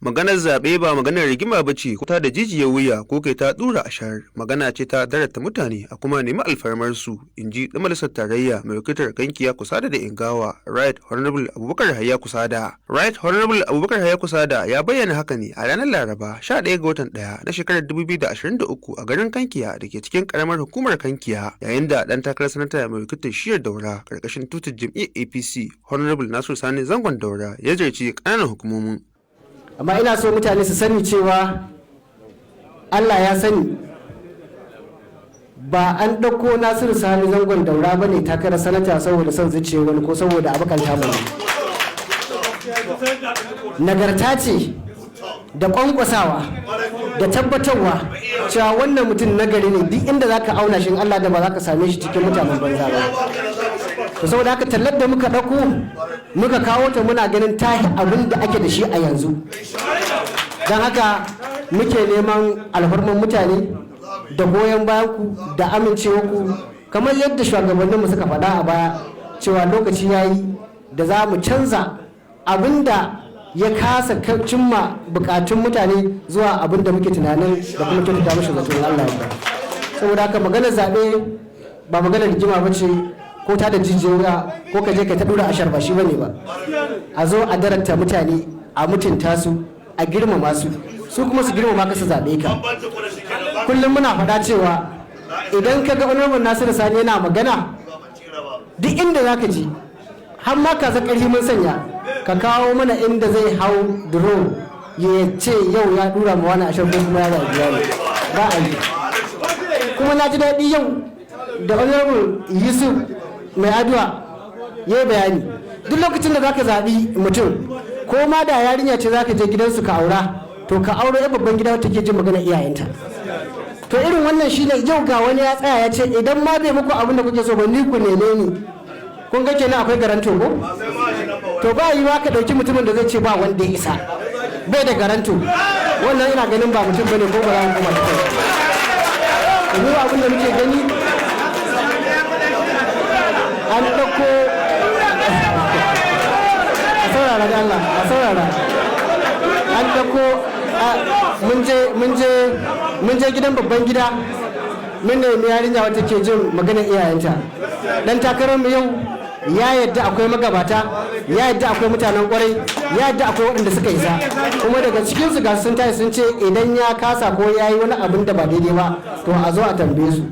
Maganar zaɓe ba maganar rigima ba ce ko ta da jijiyar wuya ko kai ta ɗura ashar, magana ce ta darata mutane a kuma nemi alfarmarsu, in ji ɗan majalisar tarayya mai wakiltar Kankiya, Kusada da Ingawa, Right Honorable Abubakar Hayya Kusada. Right Honorable Abubakar Hayya Kusada ya bayyana haka ne a ranar Laraba, 11 ga watan 1 na shekarar 2023, a garin Kankiya da ke cikin karamar hukumar Kankiya, yayin da ɗan takarar sanata mai wakiltar shiyar Daura karkashin tutar jam'iyyar APC, Honorable Nasiru Sani Zangon Daura, ya ziyarci ƙananan hukumomin. Amma ina so mutane su sani cewa Allah ya sani, ba an ɗauko Nasiru Sani Zangon Daura ba ne takarar sanata saboda son zuciya wani ko saboda a bakanta mu. Nagarta ce da kwankwasawa da tabbatarwa cewa wannan mutum nagari ne. Duk inda za ka auna shi, Allah da ba za ka same shi cikin mutanen banza ba. To, saboda haka tallar da muka ɗauko muka kawo ta, muna ganin tahi abin da ake da shi a yanzu. Don haka muke neman alfarman mutane da goyon bayan ku da amincewa ku, kamar yadda shugabanninmu suka faɗa a baya cewa lokaci ya yi da za mu canza abin da ya kasa cimma bukatun mutane zuwa abin da muke tunanin da kuma kyautata mashi zaton Allah ya. Saboda haka maganar zaɓe ba maganar rigima ba ce ko ta da jijiyar wuya ko ka je ka ta dura ashar, ba shi bane ba. A zo a darata mutane, a mutunta su, a girmama su, su kuma su girmama ka, su zaɓe ka. Kullum muna faɗa cewa idan ka ga Honorable Nasiru Sani yana magana, duk inda za ka ji, har ma ka ƙarfi mun sanya ka kawo mana inda zai hau duro ya ce yau ya dura ma wani ashar ko kuma ya zaɓi wani, ba a yi. Kuma na ji daɗi yau da Honorable Yusuf Mai Aduwa ya yi bayani. Duk lokacin da zaka zaɓi mutum, ko ma da yarinya ce zaka je gidansu ka aura, to ka auro ya babban gida wata ke jin magana iyayenta. To, irin wannan shine yau ga wani ya tsaya ya ce idan ma bai muku abin da kuke so ba, ni ku neme ni. Kun ga kenan akwai guarantor ko? To, ba yi ka ɗauki mutumin da zai ce ba wanda ya isa, bai da guarantor. Wannan ina ganin ba mutum bane ko ba za mu koma ta. Mu abin da muke gani, an ɗauko, a saurara da Allah, a saurara. An ɗauko, mun je gidan babban gida, mun nemi yarinya wata ke jin maganar iyayenta. Dan takarar mu yau ya yadda akwai magabata, ya yadda akwai mutanen kwarai, ya yadda akwai waɗanda suka isa. Kuma daga cikinsu ga sun tashi sun ce idan ya kasa ko ya yi wani abin da ba daidai ba, to a zo a tambaye su.